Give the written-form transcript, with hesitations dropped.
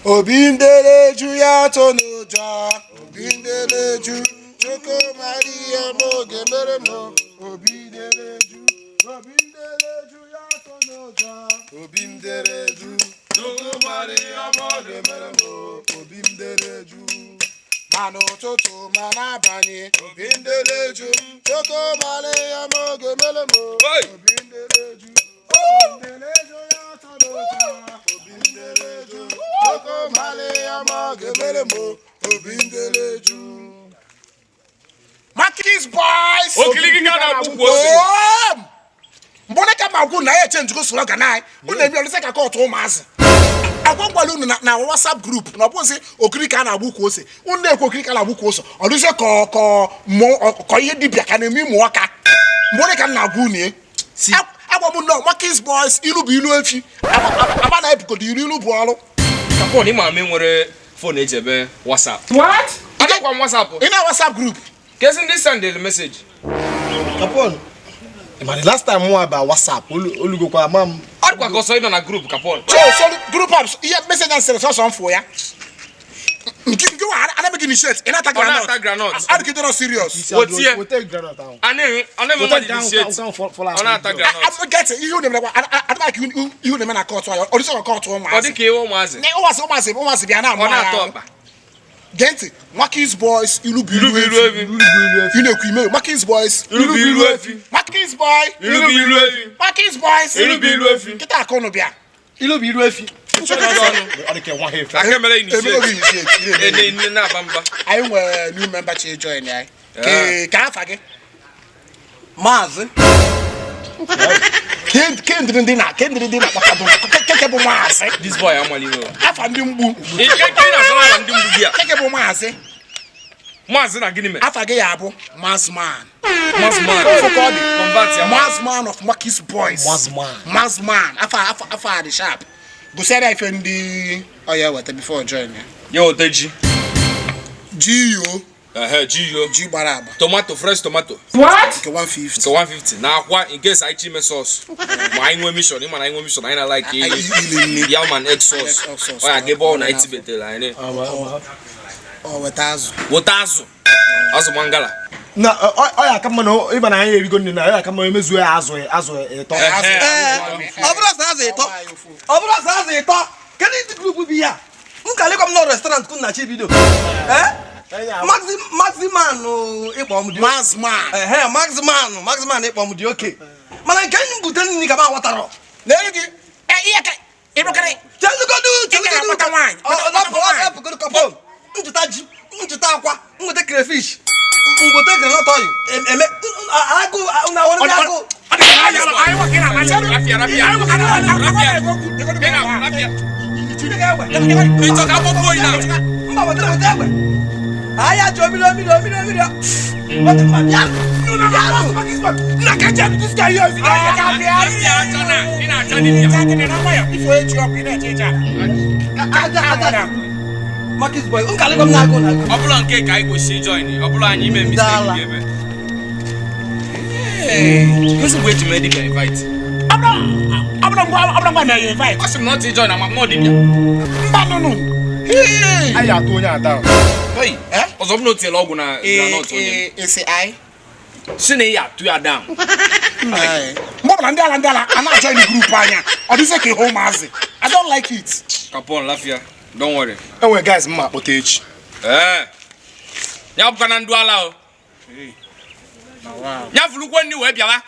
Obi ndere ju ya atụ n'ụjọ. Obi ndere ju. Chukwu mara ihe m oge mere m. Obi ndere ju. Obi ndere ju ya atụ n'ụjọ. Obi ndere ju. Chukwu mara ihe m oge mere m. Obi ndere ju. Ma n'ụtụtụ ma n'abalị. Obi ndere ju. Chukwu mara ihe m oge mere m. Hey! Obi ndere ju. Obi ndere ju ya atụ n'ụjọ. Obi ndere ju. Chukwu mara ihe m oge mere m. Obi ndere ju. Marquis boys. Okiriki ka na-agbụ ukwu ose. Mbụ ka ma gwụ na ya echenjigo slogan anyị. Unu emi ọlụsị ka kọtụ ụmụazị. Agwa ngwala unu na WhatsApp group na ọ bụzi okiri ka a na-agba ukwu ose. Unu na-ekwu okiri ka a na-agba ukwu ose. Ọ dịzie ka mmụọ ka ihe dibịa ka na-eme ịmụ ọka. Mgbe ka m na-agwa unu ye. Agwa m nnọọ Marquis boys, ilu bụ ilu efi. Aba na-ebugodo ilu, ilu bụ ọrụ. Capone, ịma m nwere phone eji eme WhatsApp. What? Adakwa m WhatsApp. Ị na WhatsApp group. Kezi ndị send message? Capone, ma the last time mụ ba WhatsApp olugokwa ama m. Ọ dịkwa ka ọsọ ịnọ na group, Capone. So group apps ihe message and sịrị sọsọ mfụ ya. Nke wa anaghị initiate, ị na-ata Ọ na-ata groundnut. Groundnut. Adịgidero serious. Wetie. Weta groundnut ahụ. A na-enwe mmadụ initiate. Ọ na-ata groundnut. Get ihe unu emekwa adịghị ihe unu eme na kọtụ anyị. Ọ dịsị ka kọtụ Ọ ụmụazị. dị ka ihe ụmụazị. Ne, ụmụazị ụmụazị ụmụazị bịa na-amụ Ọ na-atọ anyị. ọkpa. Gee ntị, Marquis boys, ilu bụ Ilu bụ ilu ilu efi. efi. Ị na-ekwu ime Marquis boys. Ilu bụ ilu efi. Marquis boy. Ilu bụ ilu efi. Marquis boys. Ilu bụ ilu efi. Nkịta akụ bịa. Ilu bụ ilu efi. Ọ dị ka nwa ha efe. Aka emere Emere oge initiate. initiate. Ị na-eme. Ene nne na-aba mba. Anyị nwere new member chi join anyị. Ka afa gị? Maazị. Kendịrị ndị na-akpọkadụ keke bụ maazị. This boy amali o. Afa ndị mgbu. Nke nke ị na-asara ala ndị mgbu gị a. Keke bụ maazị. Maazị na gịnị mere? Afa gị ya abụ Mazman. Mazman. Ofu ka ọ dị. Convert ya. Mazman of Marquis boys. Mazman. Mazman. Afa dị sharp. Gụsịara ife ndị ọ ya weta before join ya. Ya weta ji. Ji yo. Ehe, ji yo. Ji gbara agba. Tomato, fresh tomato. Nke 150. Nke 150 na akwa in case anyị chi ime sauce. Ma anyị nwee mission, ịma na anyị nwee mission, anyị na like Ili nri. yam and egg sauce. Egg sauce. Ọ ya ga ebe ọ na anyị tibetere anyị. Ọ weta azụ. Weta azụ. Azụ mangala. Na ọ ya aka mma na ịma na anyị erigo nne na ọ ya aka mma emezuo ya azụ ịtọ. Ehe. Ee, ọ bụrụ sọ azụ ịtọ, ọ bụrụ sọ azụ ịtọ, kedu ndị group bụ ya? M ka lekwa m nọ restaurant kụ na chi bido. Ee, maximan ịkpọ m dị. Mazman. Ehe, maximan ịkpọ m dị oke, mana nke m bute nri ka m aghọtarọ. N'elu gị. Ihe ka ịrụkarị. Chelugodu. Ị ga-akpata nwaanyị. Chelugodu. Kpata nwaanyị. Kapon, nchụta ji, nchụta akwa, nweta crayfish, nweta groundnut oil, eme agụ na awara ndị agụ. Ọ dị ka anyị nwoke na-amacha. Rafia, rafia. Anyị nwoke na-amacha. Rafia. Ị na- rafia. Ị chọ ka agbọkwuo oyi na? Mba, wetara, weta egbe. Ahịa ji omiri omiri omiri omiri. Weta mma, bịa bịa. Nna ka jem this guy here. Dibịa acha na ị na-acha dibịa. Aja aja. Marcus boy, nkalịkwa m na-agụ na agụ. Ọ bụla nke ka anyị kwesịrị join, ọ bụla anyị ime mistake Dala. gị ebe. Kwesị mgbe eji mee dibịa invite. Ọ bụrụ ngwa na invite. Ọ sị m na ọ ti join ama m na ọ dibịa. Mba nụnụ. Anyị atụ onye ada. Hey, ọzọ bụ na o tinyere ọgwụ na groundnut onye. Esi anyị. Si na ị ya atụ ya down. Mgbe ọbụla ndị ala a na-ajoin group anya, ọ dịzị ka ihe ụmụazị. I don't like it. Capone, lafia. Don't worry. Enwere guys mma akpọta echi. Ee. Ya bụkwa na ndụ ala o. Ya fulukwe nni wee bịawa.